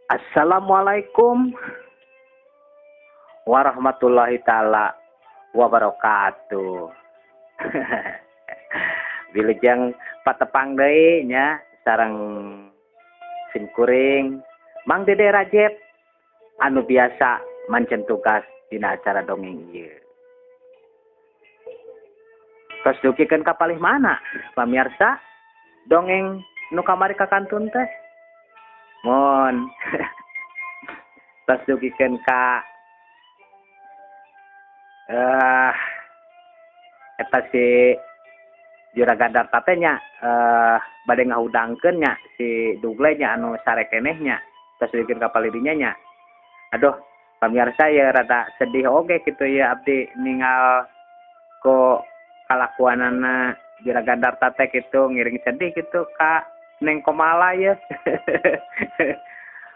Assalamualaikum warahmatullahi taala wabarakatuh. Wilujeng patepang deui nya sareng simkuring Mang Dede Rajep anu biasa mancen tugas dina acara dongeng ieu. Tos dugikeun ka palih mana pamirsa dongeng nu kamari ka kantun teh? Mun tos dugikeun ka eta si Juragan Darta teh nya bade ngahudangkeun nya si Dugle nya anu sarekeneh nya tos dugikeun ka palih dinya nya. Aduh pamirsa ya rada sedih oge kitu ya abdi ningal ku kalakuanana Juragan Darta teh kitu ngiring sedih kitu ka Neng Komala ya.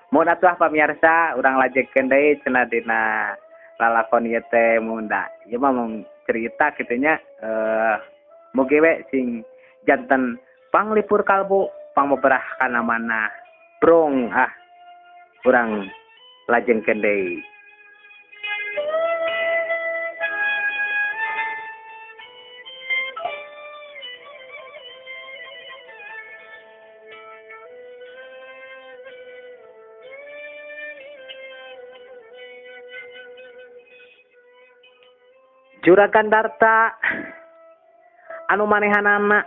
Mun atuh pamirsa urang lajengkeun deui cenah dina lalakon ieu teh mun da ieu mah mung cerita kitu nya mugi we sing janten panglipur kalbu pangmeberah kana mana brong ah urang lajengkeun deui. Juragan Darta anu manehanana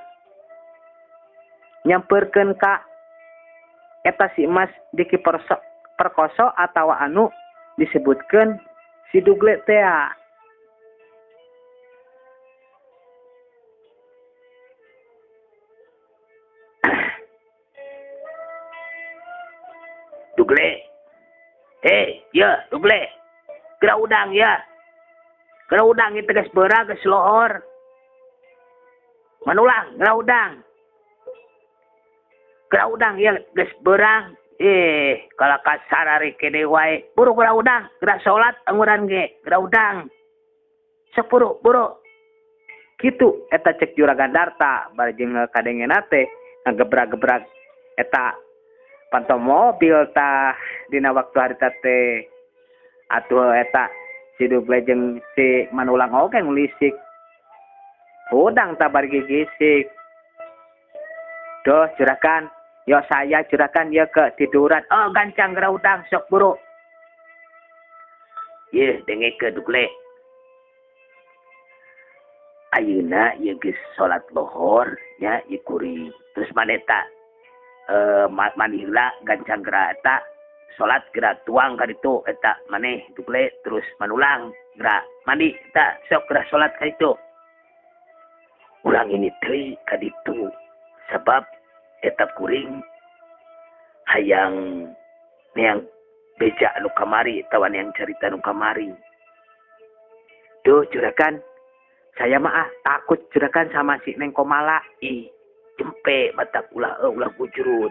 nyamperkeun ka eta si Mas Diki Perkoso atawa anu disebutkeun si Dugle tea. Dugle. Hei, ya Dugle. Geura udang ya. Geura udang ieu geus beurang geus lohor. Manulang geura udang. Geura udang ieu geus beurang. Kalau kasar ari kene wae. Buru geura udang, geura salat anguran ge, geura udang. Sok buru, buru. Kitu eta cek Juragan Darta bari jeung kadengena teh ngagebrak-gebrak eta panto mobil tah dina waktu harita teh. Atuh eta si Dugle jeung si Manulang oge ngulisik. Udang tah bari gigisik. Duh juragan, yo saya juragan ya ketiduran. Oh gancang geura udang sok buru. Yeuh dengekeun Dugle. Ayeuna ieu geus salat lohor nya ieu kuring. Terus maneh ta mandi heula gancang geura eta salat geura tuang ka ditu eta maneh Dugle terus Manulang geura mandi eta sok geura salat ka ditu. Urang ini deui ka ditu sabab eta kuring hayang neang beja anu kamari atawa neang carita anu kamari. Duh juragan, saya mah takut juragan sama si Neng Komala. Ih, jempe matak ulah ulah gujrut.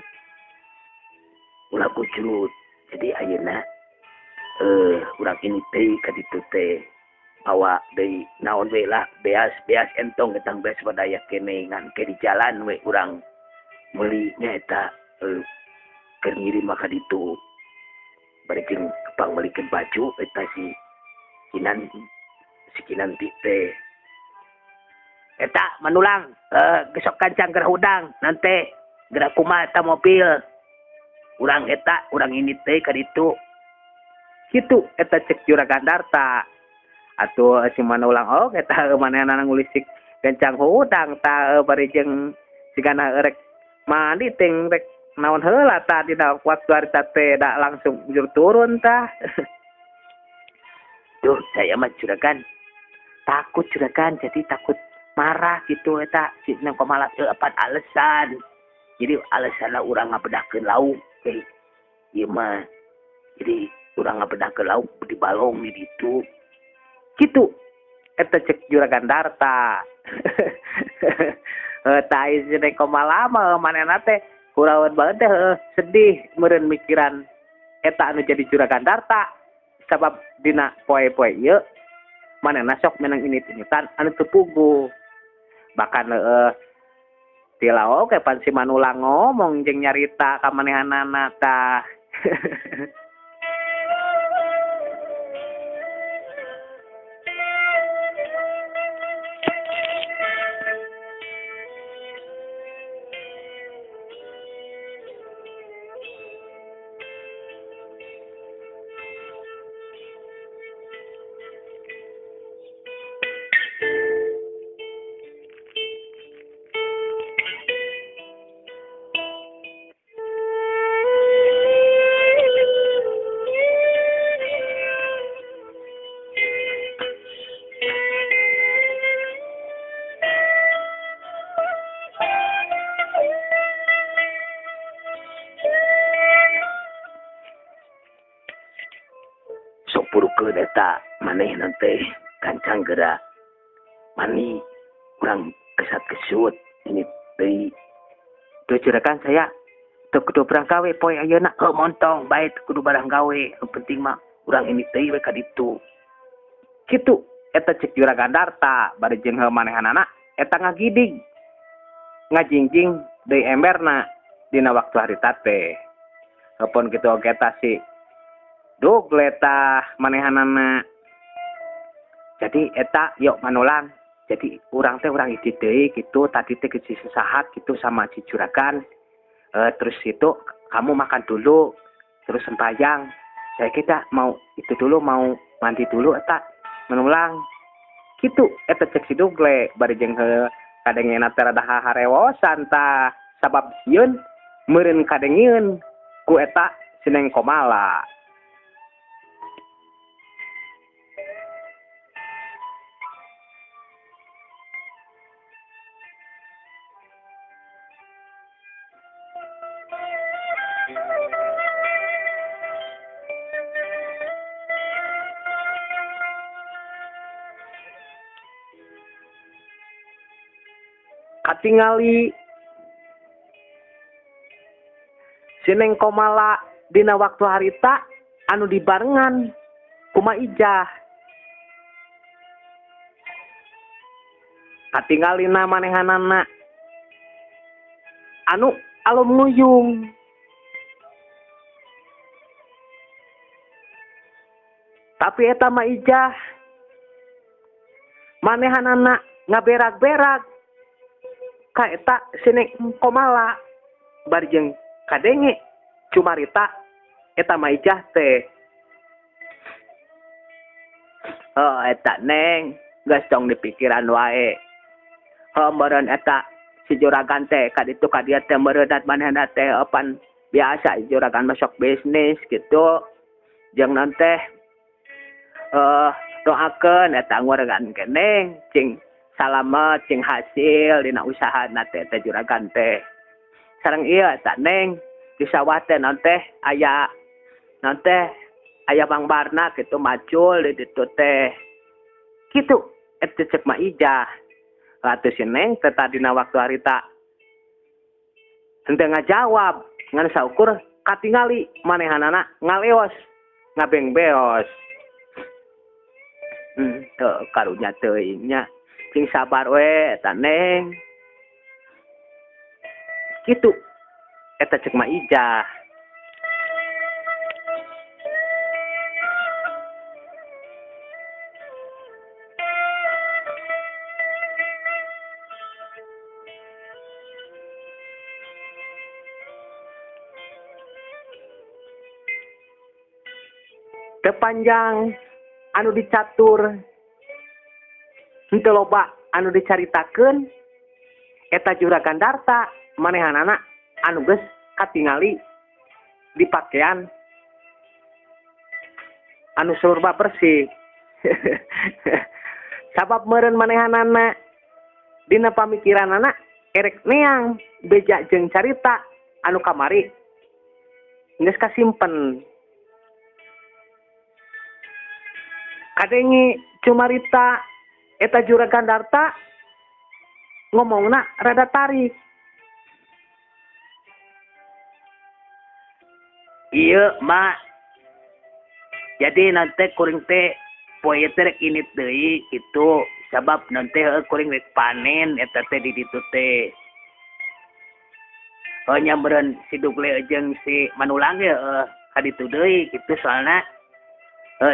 Ulah gujrut. Jadi ayeuna urang ini teh ka ditu teh bawa deui naon we lah beas-beas entong getang beas wadaya kene ngan ke di jalan we urang meuli nya eta keur ngirim ka ditu. Bari jeung pangmeulikeun baju eta si Kinanti teh. Eta Manulang gesok kancang geura hudang nanti geura kumaha eta mobil. Urang eta urang ini teh ka ditu. Kitu eta cek Juragan Darta. Atuh si Manulang oh eta manehna ngulisik gancang hudang ta bari jeung sigana rek mandi ting rek naon heula ta dina waktu harita teh da langsung jur turun tah. Duh saya mah juragan takut juragan jadi takut marah gitu eta si Neng Komala teu apan alasan. Jadi alasanna urang ngabedahkeun lauk ieu mah. Jadi urang ngabedahkeun lauk di balong di ditu. Kitu eta cek Juragan Darta. Tai si Neng Komala mah manehna teh kurawan banget teh sedih meureun mikiran eta anu jadi Juragan Darta sabab dina poe-poe ieu manehna sok menang init-initan anu teu puguh. Bahkan tila oge pan si Manulang ngomong jeung nyarita ka manehanana tah. Purukeun eta manehna teh kancang geura mani urang kesat-kesut ini deui. Tuh juragan saya teu kudu barang gawe poe ayeuna. Heuh montong bae teu kudu barang gawe, nu penting mah urang ini deui we ka ditu. Kitu eta cek juragan Darta bari jeung manehanana eta ngagidig ngajingjing deui emberna dina waktu harita teh. Heupeun kitu oge eta si Dugle tah manehanana. Jadi eta yuk manulang. Jadi urang teh urang ide deui gitu, tadi teh geus sahat gitu sama si juragan. Terus itu kamu makan dulu, terus sembahyang. Saya kita mau itu dulu, mau mandi dulu eta manulang. Gitu eta cek si Dugle bari jeung kadengena teh rada harewosan tah sabab sieun meureun kadengieun ku eta si Neng Komala. Katingali si Neng Komala dina waktu harita anu dibarengan kuma Ijah. Katingalina manehanana anu alum nguyung. Tapi eta mah Ijah manehanana ngaberak-berak ka eta si Neng Komala bari jeung kadenge cumarita eta mah Ijah teh. Oh eta Neng geus tong dipikiran wae. Heuh meureun eta si juragan teh ka ditu ka dieu teh meureunat manehna teh opan biasa juragan masuk bisnis gitu. Jeung naon teh doakeun eta nguregan keneng cing salamet cing hasil dina usahana teh teh juragan teh. Sareng ieu eta Neng di sawah teh naon teh aya naon teh aya Bang Barna kitu macul di ditu teh. Kitu eta cek mah Ijah. Atuh si Neng teh tadina waktu harita henteu ngajawab ngan saukur katingali manehanana ngaleos ngabengbeos. Teu karunya teuing nya. Cing sabar we eta Neng. Kitu eta cek mah Ijah. Tepanjang anu dicatur henteu loba anu dicaritakeun eta juragan Darta manehanana anu geus katingali di pakaian anu surba bersih. Sabab meureun manehanana dina pamikiranana erek neang beja jeung carita anu kamari geus kasimpen. Kadenge cumarita eta juragan Darta ngomongna rada tarik. Ieu mak, jadi nanti kuring teh poe teh rek ini deui kitu sabab nanti kuring rek panen eta teh di ditu teh. Heuh nya meureun si Dugle jeung si Manulang ge ka ditu deui kitu soalna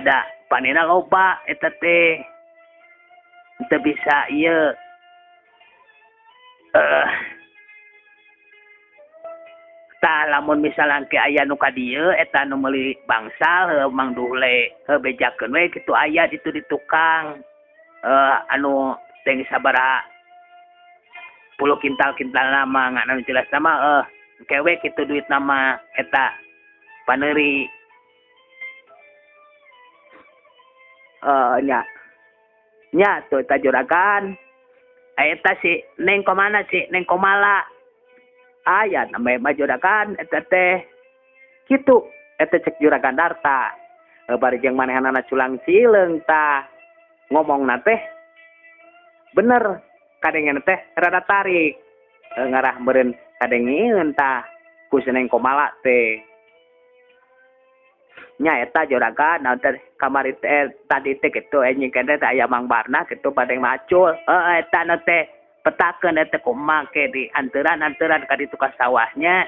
da panena loba eta teh teu bisa ieu tah lamun misalnya ke aya nu ka dieu eta nu meuli bangsal heuh Mang Duhle heuh bejakeun we kitu aya ditu di tukang anu teh sabaraha puluh kintal-kintal nama ngan anu jelas nama kewe kitu duit nama eta paneuri nya nya tuh eta juragan eta si Neng komana si Neng Komala aya namanya mah juragan eta teh kitu eta cek juragan Darta bari jeung manehanana culang cileung tah ngomongna teh bener kadengen teh rada tarik ngarah meureun kadengeun tah ku si Neng Komala teh nya eta juragan naon teh kamari teh tadi teh kitu anjing teh aya Mang Barna kitu badeng macul eta nu teh petakeun eta kumaha ke di anteran-anteran ka ditu ka sawahnya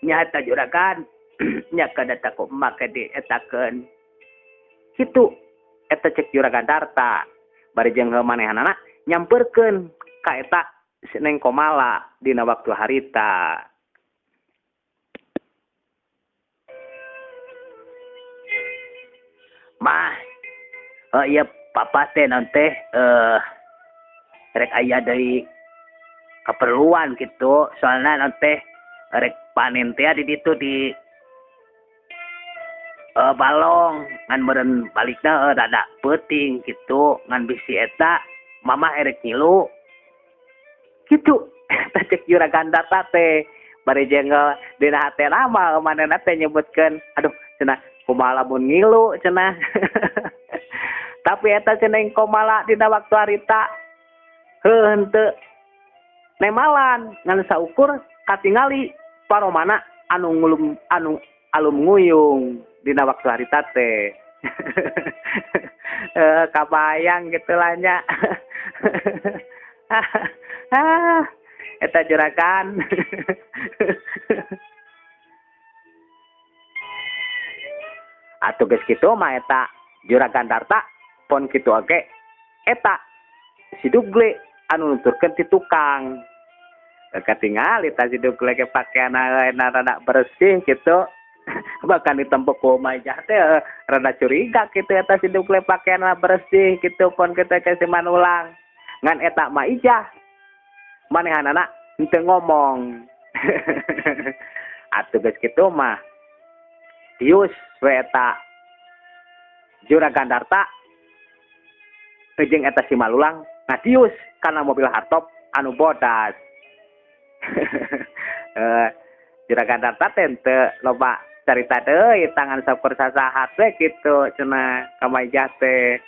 nya eta juragan nya kada eta kumaha ke di etakeun kitu eta cek juragan Darta bari jeung manehanana nyamperkeun ka eta si Neng Komala dina waktu harita. Mah iya papa teh naon teh rek aya deui keperluan gitu soalna naon teh rek panen teh di ditu di balong ngan meureun balikna rada peuting gitu ngan bisi eta mama erek ngilu kitu eta cek juragan Darta teh bari jeung dina hate lama manehna teh nyebutkeun aduh cenah kumaha lamun ngilu cenah. Tapi eta cenah Komala dina waktu harita heuh henteu nemalan ngan saukur katingali paromana anu ngulum anu alum nguyung dina waktu harita teh. Kabayang gitu lah nya. Eta juragan. Atuh geus kitu mah eta juragan Darta pon kitu oge eta si Dugle anu nuturkeun ti tukang. Katingali ta si Dugle ke pakeanna rada bersih gitu. Bahkan ditempok ku Majah teh rada curiga kitu eta si Dugle pakeanna bersih kitu pon kitu ke si Manulang. Ngan eta mah Ijah manehanana henteu ngomong. Atuh geus kitu mah tius we eta juragan Darta jeung eta si Malulang ngatius kana mobil hartop anu bodas. Juragan Darta teh teu loba carita deui tangan saukur sasahat we kitu cenah ka Maijah teh.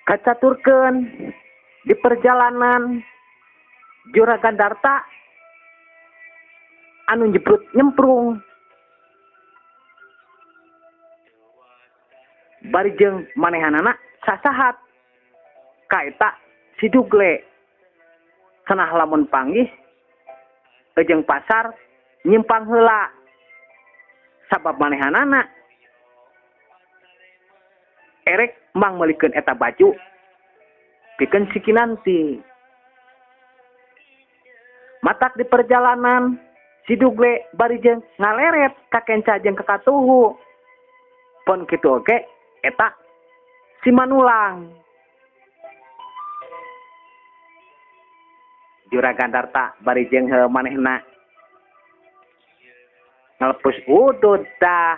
Kacaturkeun di perjalanan Juragan Darta anu nyebrut nyemprung bari jeung manehanana sasahat Ka eta si Dugle cenah lamun panggih jeung pasar nyimpang heula sabab manehanana erek mang meulikeun eta baju pikeun si Kinanti. Matak di perjalanan si Dugle bari jeung ngaleret ka kenca jeung ka katuhu. Pon kitu oge eta si Manulang. Juragan Darta bari jeung manehna ngalepus udud tah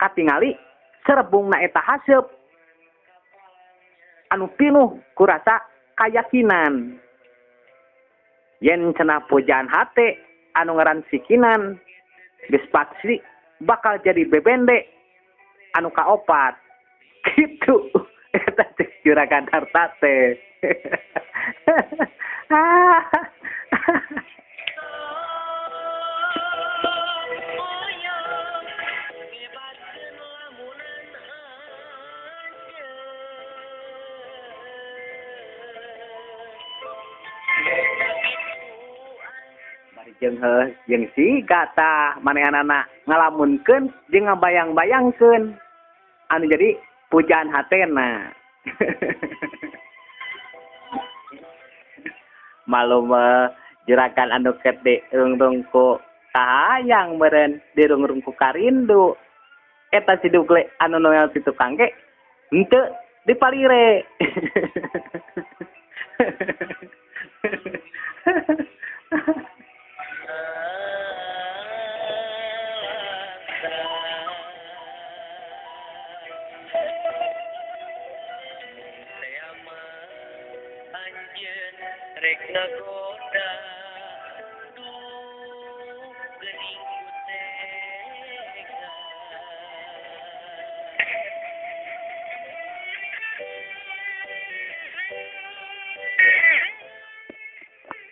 katingali serebungna eta haseup anu pinuh kurasa kayakinan. Yen cenah pujaan hate anu ngaran sikinan geus pasti bakal jadi bebende anu kaopat kitu eta teh Juragan Darta teh. Jeung heuh jeung siga tah manehanana ngalamunkeun jeung ngabayang-bayangkeun anu jadi pujaan hatena. Malum juragan anu gede rung-rungku kahayang meureun dirung-rungku karindu eta si Dugle anu noel ti tukang ge henteu dipalire.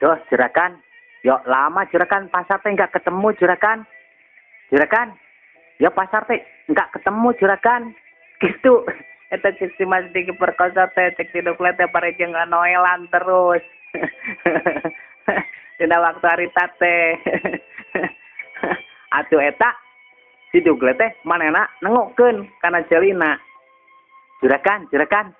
Duh, juragan. Yo lama juragan pasar teh enggak ketemu juragan. Juragan. Yo pasar teh enggak ketemu juragan. Gitu. Eta cek si Mas Diki perkosa teh cek si Dugle teh bare jeung noelan terus. Dina waktu harita teh. Atuh eta si Dugle teh manehna nengokeun kana celina. Juragan, juragan.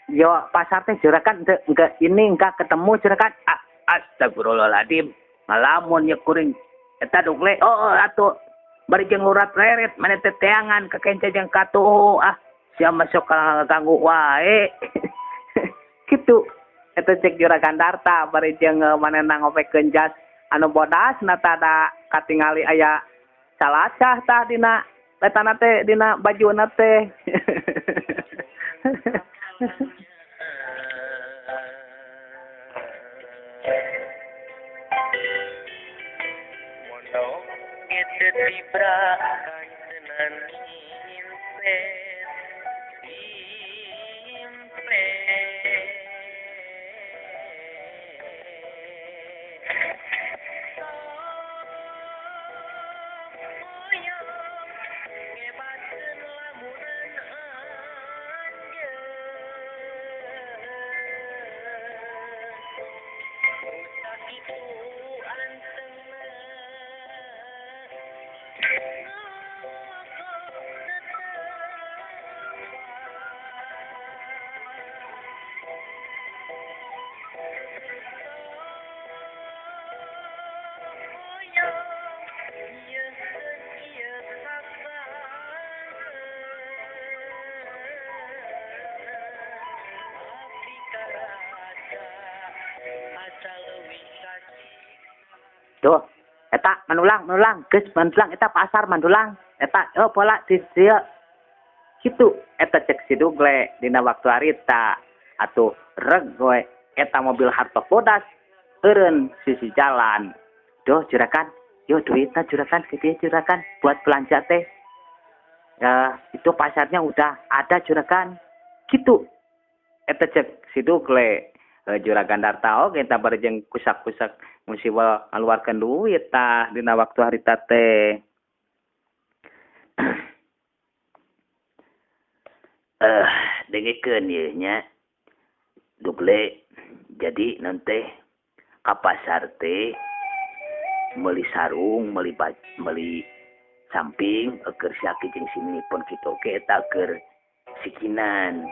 Yo pasar teh juragan enggak ini enggak ketemu juragan. Ah, astagfirullahaladzim. Ngalamun ya kuring. Eta Dugle oh atuh bari jeung urat leret maneh teh teangan ka kenca jeung katuhu ah sia masuk ganggu wae. Kitu eta cek Juragan Darta bari jeung manehna ngopekeun jas anu bodas na tada katingali aya salacah tah dina etana teh dina bajuna teh. Tuh, eta manulang, geus manulang eta pasar manulang, eta oh pola di dieu. Kitu eta cek si Dugle dina waktu harita atuh reg we eta mobil harto bodas eureun sisi jalan. Duh juragan, yo duitna juragan gede juragan buat belanja teh. Ya, itu pasarnya udah ada juragan. Kitu eta cek si Dugle. Juragan Darta oge eta bari jeung kusak-kusak musibah ngaluarkeun duit tah dina waktu harita teh. Dengekeun ieu nya. Dugle jadi nanti ka pasar teh meuli sarung, meuli samping keur si Aki jeung si Nini pun kitu oge eta keur sikinan.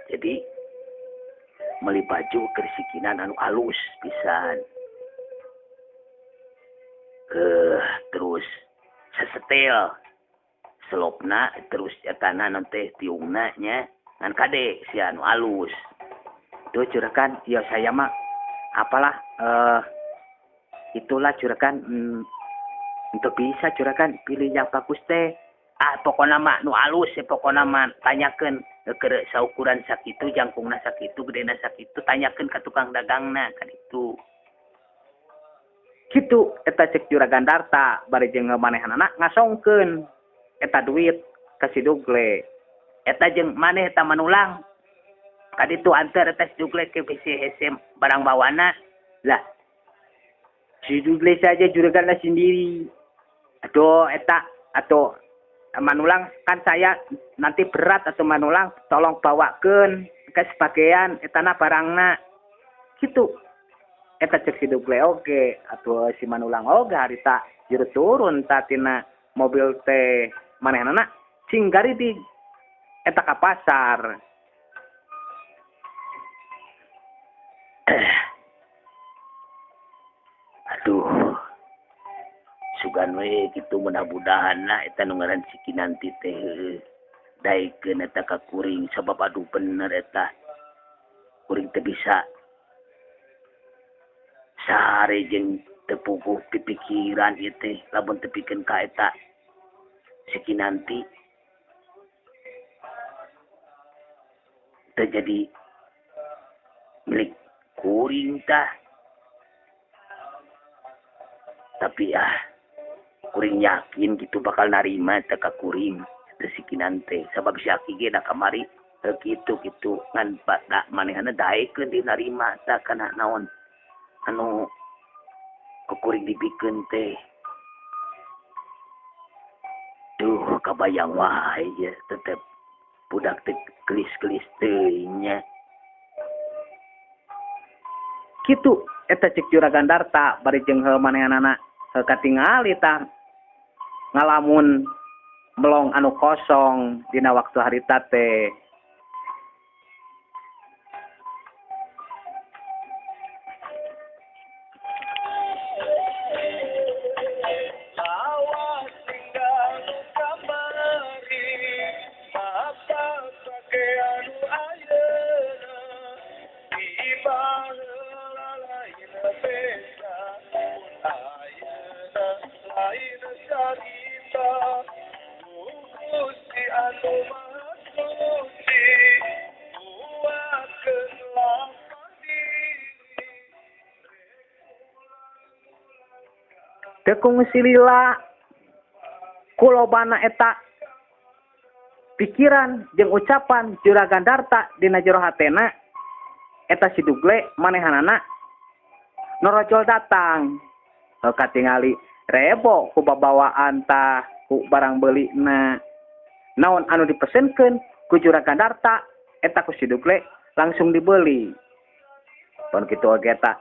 Jadi meuli baju keur sikinan anu alus pisan. Terus sesetel selopna terus etana nanti tiungna nya ngan kade si anu alus. Tuh juragan, ya saya mah apalah itulah juragan, untuk bisa juragan pilih yang bagus teh. Ah pokona mah nu alus ya pokona mah tanyakeun keur saukuran sakitu jangkungna sakitu gedena sakitu tanyakeun ka tukang dagangna ka ditu. Kitu eta cek juragan Darta bari jeung manehanana ngasongkeun eta duit ka si Dugle. Eta jeung maneh eta manulang ka ditu anter eta si Dugle ke bisi hese barang bawana. Lah si Dugle saja juraganna sendiri. Aduh eta atau manulang kan saya nanti berat atau manulang tolong bawakeun ke sebagian etana barangna. Kitu eta cek si Dugle oge atau si manulang oge harita jero turun ta tina mobil teh manehanana cinggari di eta ka pasar. Aduh sugan we kitu mudah-mudahan lah eta nu ngaran si Kinanti teh daekeun eta ka kuring sabab aduh bener eta kuring teh bisa sare jeung teu puguh pipikiran ieu teh lamun teu pikeun ka eta si Kinanti teh jadi milik kuring tah. Tapi ah kuring yakin gitu bakal narima eta ka kuring teh si Kinanti sabab si Aki ge da kamari kitu kitu ngan da manehna daekeun di narima tah kana naon anu ku kuring dibikeun teh. Duh kabayang wae ye tetep budak teh gelis-gelis teuing nya. Kitu eta cek juragan Darta bari jeung manehanana katingali tah ngalamun melong anu kosong dina waktu harita teh. Tekung silila kulobana eta pikiran jeung ucapan juragan Darta dina jero hatena eta si Dugle manehanana norojol datang katingali rebo ku babawaan tah ku barang beulina naon anu dipesenkeun ku juragan Darta eta ku si Dugle langsung dibeli. Pon kitu oge eta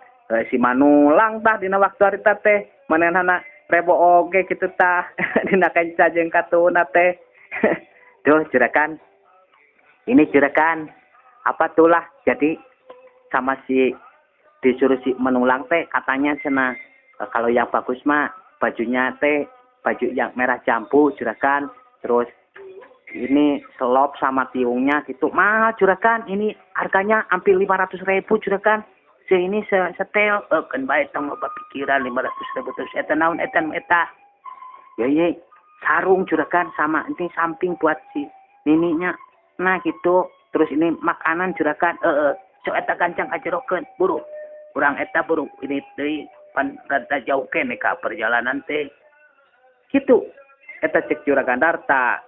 si manulang tah dina waktu harita teh manehna rebo oge kitu tah dina kenca jeung katuna teh. Duh juragan, ini juragan apa tulah jadi sama si disuruh si menulang teh katanya cenah kalau yang bagus mah bajunya teh baju yang merah jambu juragan, terus ini selop sama tiungnya gitu mahal juragan, ini harganya hampir 500.000 juragan. Ini setel kan bae tong loba pikiran 500.000 terus eta naon eta eta ya ye sarung juragan sama ini samping buat si nininya nah gitu, terus ini makanan juragan sok eta gancang kajerokeun buru urang eta buru ini deui pan rada jauh keneh ka perjalanan teh kitu eta cek juragan Darta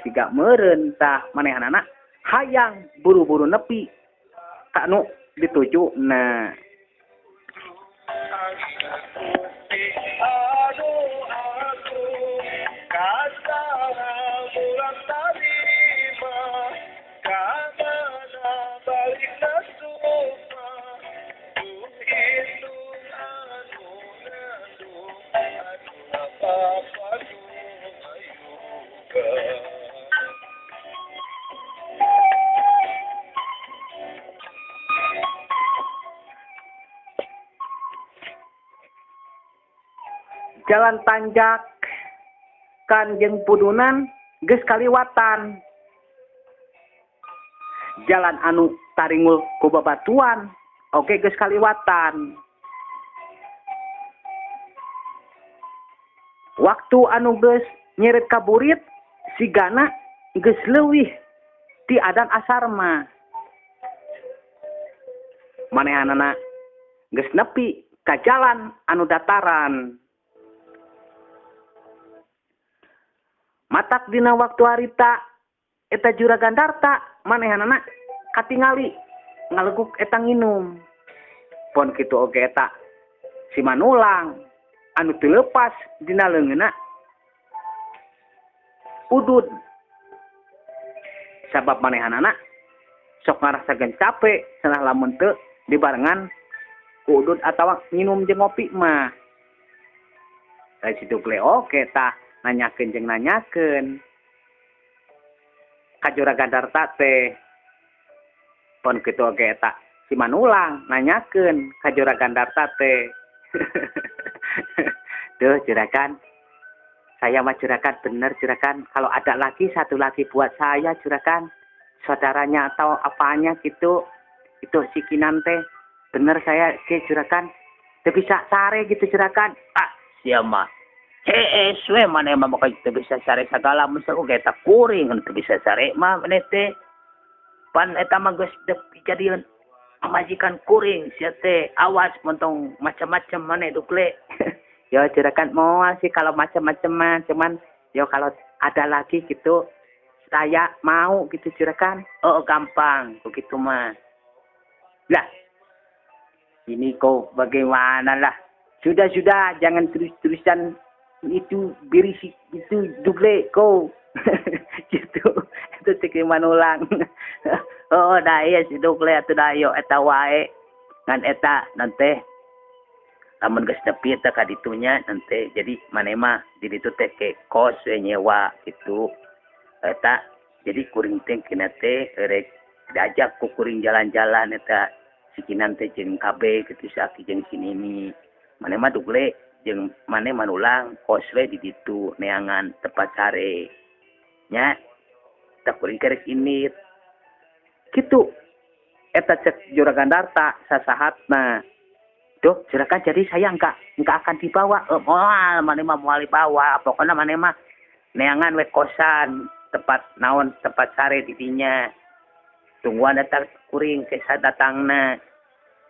siga meureun tah manehanana hayang buru-buru nepi ka nu dituju nah. Jalan tanjak kan jeung pudunan geus kaliwatan. Jalan anu taringul ku babatuan oge geus kaliwatan. Waktu anu geus nyeret ka burit sigana geus leuwih ti adan asar mah. Manehanana geus nepi ka jalan anu dataran. Matak dina waktu harita eta Juragan Darta manehanana katingali ngaleguk eta nginum. Pon kitu oge eta si Manulang anu teu leupas dina leungeunna udud. Sabab manehanana sok ngarasakeun capek cenah lamun teu dibarengan ku udud atawa nginum jeung ngopi mah. Dari situ gle oge tah nanyakeun jeung nanyakeun ka Juragan Darta teh. Pon kitu oge eta si Manulang nanyakeun ka Juragan Darta teh. Duh juragan, saya mah juragan bener juragan, kalau ada lagi satu lagi buat saya juragan, saudaranya atau apanya gitu, itu si Kinan teh bener saya ke juragan teu bisa sare gitu juragan. Ah sia mah CS we maneh mah maka teu bisa sare sagala mun oge eta kuring teu bisa sare mah maneh teh. Pan eta mah geus dijadieun pamajikan kuring sia teh, awas montong macam-macam maneh dukle. Yo juragan moal sih kalau macam-macam mah, cuman yo kalau ada lagi gitu saya mau gitu juragan. Oh gampang begitu mah. Lah ini kok bagaimana lah, sudah jangan terus-terusan itu berisik itu dugle kau. Gitu itu cek Manulang. Oh dah iya si dugle atuh dah yo eta wae ngan eta nanti lamun geus nepi eta ka ditunya nanti jadi maneh mah di ditu teh ke kos we nyewa gitu eta. Jadi kuring teh kina teh rek diajak ku kuring jalan-jalan eta si Kinan teh jeung kabeh kitu si Aki jeung si Nini. Maneh mah dugle jeung maneh Manulang kos we di ditu neangan tempat sare nya tak kuring kerek ini kitu eta cek Juragan Darta sasahatna. Duh juragan jadi saya enggak akan dibawa. Moal maneh mah moal dibawa, pokona maneh mah neangan we kosan tempat naon tempat sare di dinya, tungguan eta kuring ke sadatangna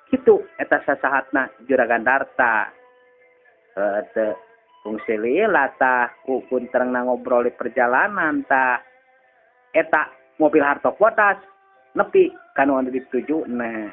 kitu eta sasahatna Juragan Darta. Teu fungsi lila tah ku kunterengna ngobrol di perjalanan tah eta mobil harto bodas nepi kanu anu ditujuna.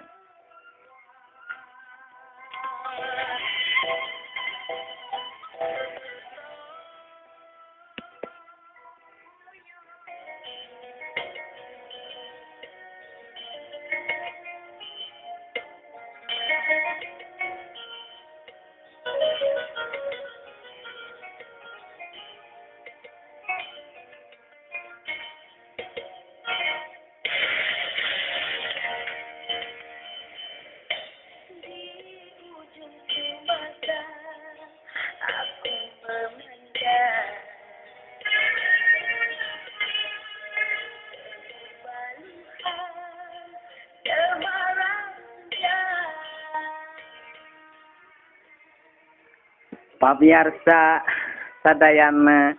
Pamirsa sadayana,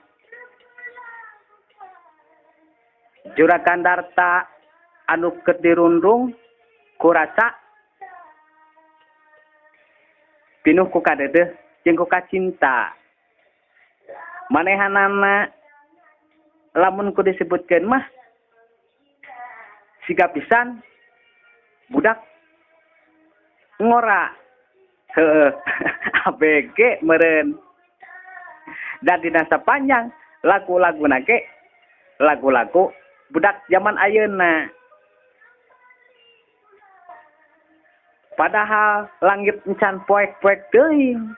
Juragan Darta anu keur dirundung kurasa pinuh ku kadedeh jeung ku kacinta. Manehanana lamun ku disebutkeun mah siga pisan budak ngora. Heeh, ABG meureun. Dan dina sapanjang lagu-laguna ge lagu-lagu budak zaman ayeuna. Padahal langit encan poek-poek teuing.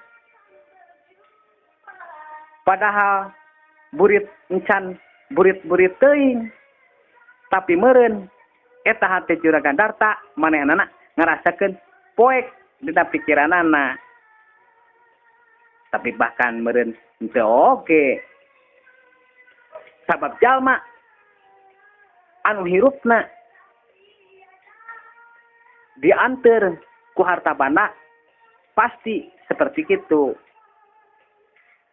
Padahal burit encan burit-burit teuing. Tapi meureun eta hate Juragan Darta manehanana ngarasakeun poek dina pikiranana. Tapi bahkan meureun henteu oge. Sabab jalma anu hirupna dianter ku harta banda pasti seperti kitu.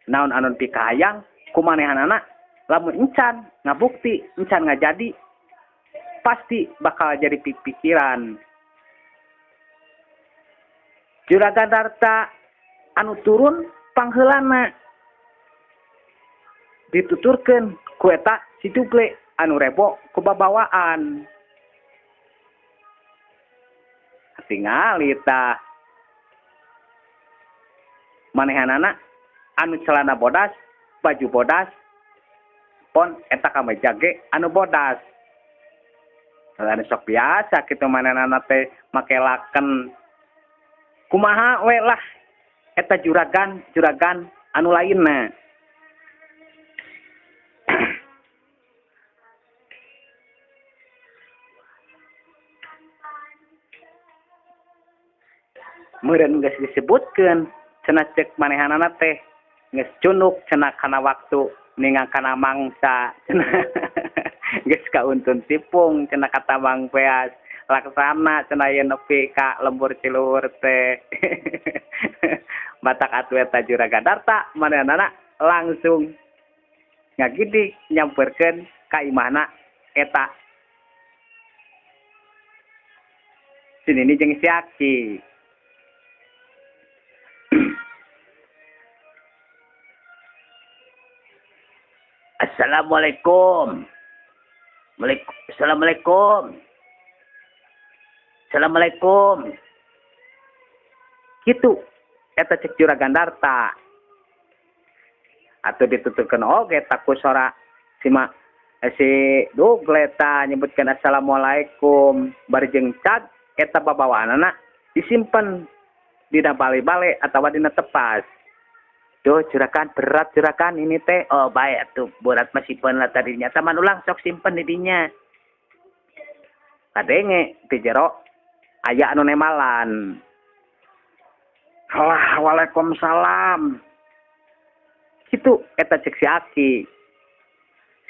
Naon anu dikahayang ku manehanana lamun encan ngabukti, encan ngajadi pasti bakal jadi pikiran. Juragan Darta anu turun pangheulana dituturkeun ku eta si Dugle anu rebo ku babawaan. Tingali tah manehanana anu celana bodas, baju bodas, pon eta kameja ge anu bodas. Anu sok biasa kitu manehanana teh make laken. Kumaha we lah eta juragan anu lainna. Meureun geus disebutkeun cenah cek manehanana teh geus cunuk cenah kana waktu ningang kana mangsa cenah geus kauntun tipung cenah katabang peas laksana cenah yen nepi ka lembur Ciluhur teh. Batak atuh eta Juragan Darta manehanana langsung ngagidik nyamperkeun ka imahna eta si Nini jeung si Aki. Assalamualaikum. Assalamualaikum. Assalamualaikum. Kitu eta cek Juragan Darta. Atuh dituturkeun oge tak ku sora si ma si Dugle ta nyebutkeun assalamualaikum bari jeung cag eta babawaanana disimpen dina bale-bale atawa dina tepas. Duh, juragan berat juragan ini teh. Oh, baik atuh berat mah simpen lah tadinya. Taman ulang sok simpen di dinya. Kadenge di jero aya anu nemalan. Alah, waalaikumsalam. Kitu eta cek si Aki.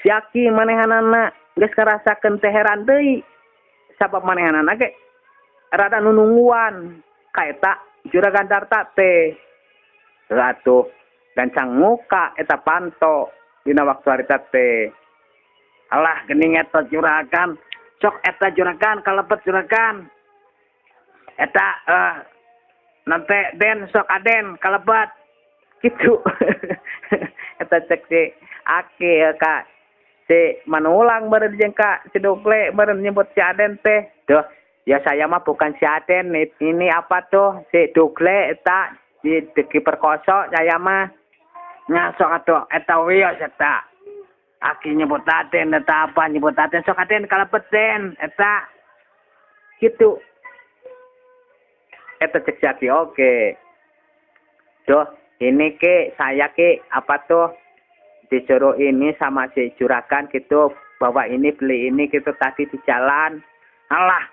Si Aki manehanana geus ngarasakeun teh heran deui. Sabab manehanana ge rada nunungguan ka eta Juragan Darta teh. Atuh gancang muka eta panto dina waktu harita teh. Alah geuning eta juragan, sok eta juragan kalebet juragan. Eta nanti den sok aden kalebet kitu. Eta cek si Aki ka si Manulang meureun jeung ka si Dugle meureun nyebut si Aden teh. Duh, ya saya mah bukan si Aden, ini apa tuh si Dugle eta di deki perkoso saya mah. Nya sok atuh eta wios eta. Aki nyebut Aden eta apa nyebut Aden sok Aden kalebet den eta. Kitu. Eta cek si Aki oke. Duh, ini ke saya ke apa tuh disuruh ini sama si juragan gitu bawa ini beli ini gitu tadi di jalan. Alah.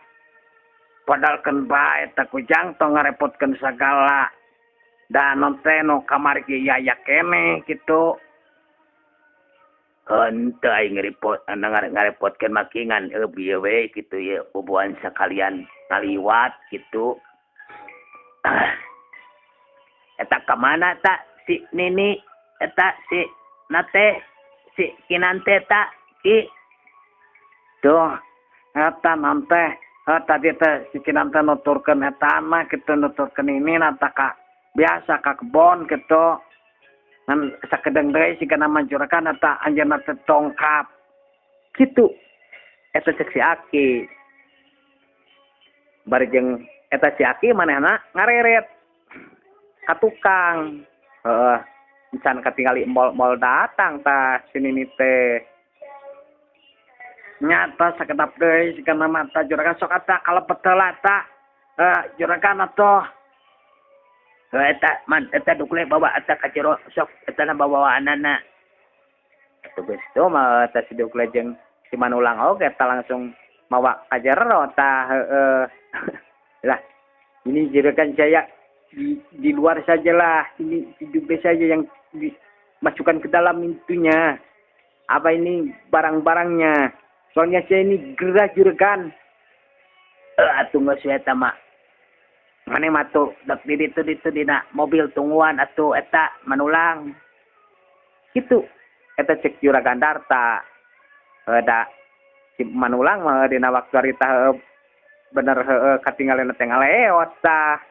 Padalkeun bae eta kujang tong ngarepotkeun sagala. Dan nonte no kamari ge yaya keneh gitu. Henteu aing ngarepot ngarepotkeun makingan bieu we kitu ye bubuhan sakalian ngaliwat kitu. Eta ka mana ta si Nini eta si Nate si Kinante ta ki. Duh eta nante tadi teh si Kinante nuturkeun eta mah kitu nuturkeun ini nata ka biasa ka kebon kitu. Ngan sakedeng deui siga nama juragan eta anjeunna teh tongkap kitu. Eta cek si Aki. Bari jeung eta si Aki manehna ngareret ka tukang. Heeh, encan katingali mol-mol datang tah si Nini teh. Nyata sakedap deui siga nama ta juragan sok eta kalebet heula ta. Juragan atuh. Eta man eta Dugle bawa eta ka jero sok eta na bawaanana. Atuh geus teu mah eta si Dugle jeung si Manulang oge eta langsung mawa ka jero tah heeh. Lah, ini juragan saya Di luar sajalah, ini si Duble saja yang dimasukkan ke dalam itunya. Apa ini barang-barangnya? Soalnya saya ini gerah juragan. Atuh geus we eta mah. Mane mah tuh dek di ditu ditu dina mobil tungguan atuh eta manulang. Gitu. Eta cek juragan Darta. Da si manulang mah dina waktu harita bener katinggalan teh ngaleot tah.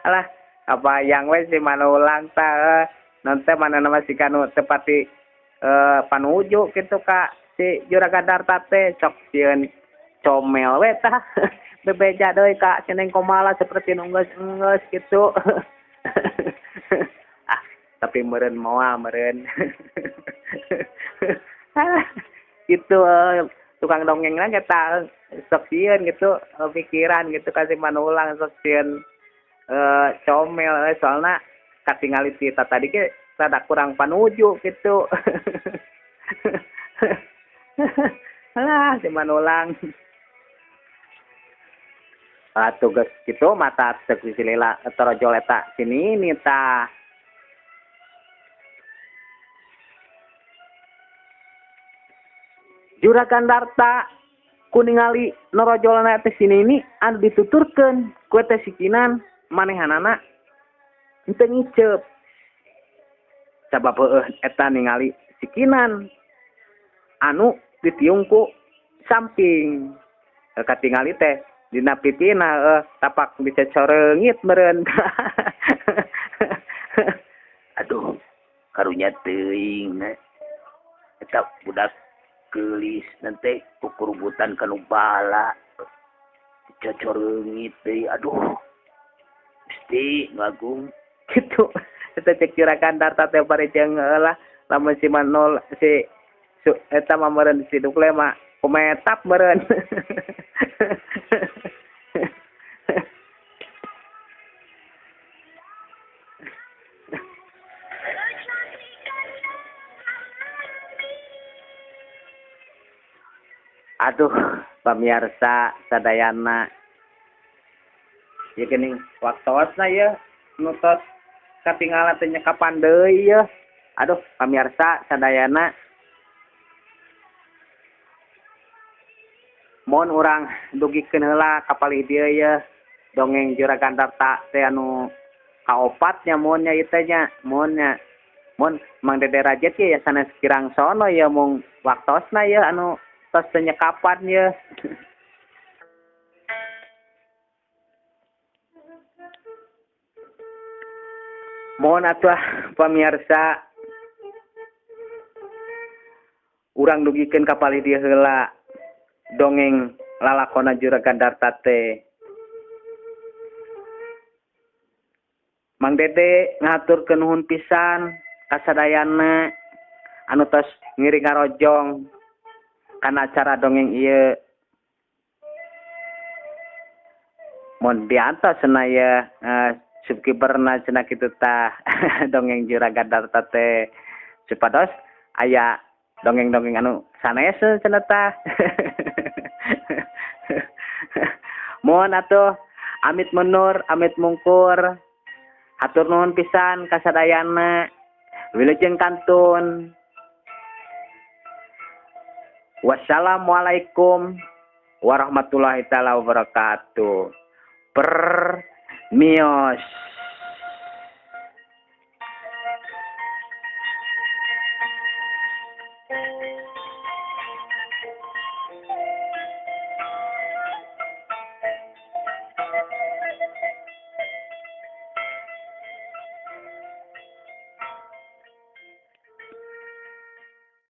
Alah, apa yang we si manulang tah nanti mana nama si kanu tepati panuju gitu ka si juragan Darta teh sok sieun comel we tah. Bebeja deui ka si Neng Komala seperti nu geus-geus gitu. Ah, tapi meureun moal meureun. Gitu tukang dongengna eta sok sieun gitu pikiran gitu ka si manulang sok sieun comel soalna katingali ti tadi ge rada kurang panuju gitu. Alah si manulang. Atuh geus kitu mata cek si lila torojol eta sini ini tah. Juragan Darta kuningali norojolna teh sini ini anu dituturkeun ku teh sikinan manehanana henteu ngiceup. Sabab heueuh eta ningali sikinan anu ditiung ku samping. Katingali teh dina pipina tapak bisa coreungit meureun. Aduh, karunya teuing eta budak geulis nanti kukurubutan kanu bala dicocoreungit deui. Aduh, Gusti nu agung gitu. Eta cek juragan Darta teh bari jeung lah lamun si manol si eta mah meureun si Dukle mah kumetap meureun. Aduh, pamirsa sadayana. Ya geuning waktosna yeuh nu tos katinggalan teh nyekapan deui yeuh. Aduh, pamirsa sadayana. Mohon urang dugikeun heula ka palih dieu yeuh dongeng Juragan Darta teh anu kaopat nya mohon nya ieu teh nya, mohon nya. Mohon Mang Dede Rajet ye ya sanes kirang sono yeuh mung waktosna yeuh anu tos teu nyekapan yeuh. Mohon atuh pamirsa urang dugikeun ka palih dieu heula dongeng lalakona Juragan Darta teh. Mang Dede ngaturkeun nuhun pisan ka sadayana anu tos ngiring ngarojong kana acara dongeng ieu. Mun diantos cenah ieu subscriberna cenah kitu tah dongeng Juragan Darta teh supados aya dongeng-dongeng anu sanes cenah tah. Mohon atuh amit mundur, amit mungkur. Hatur nuhun pisan ka sadayana. Wilujeng kantun. Wassalamualaikum warahmatullahi taala wabarakatuh. Permios.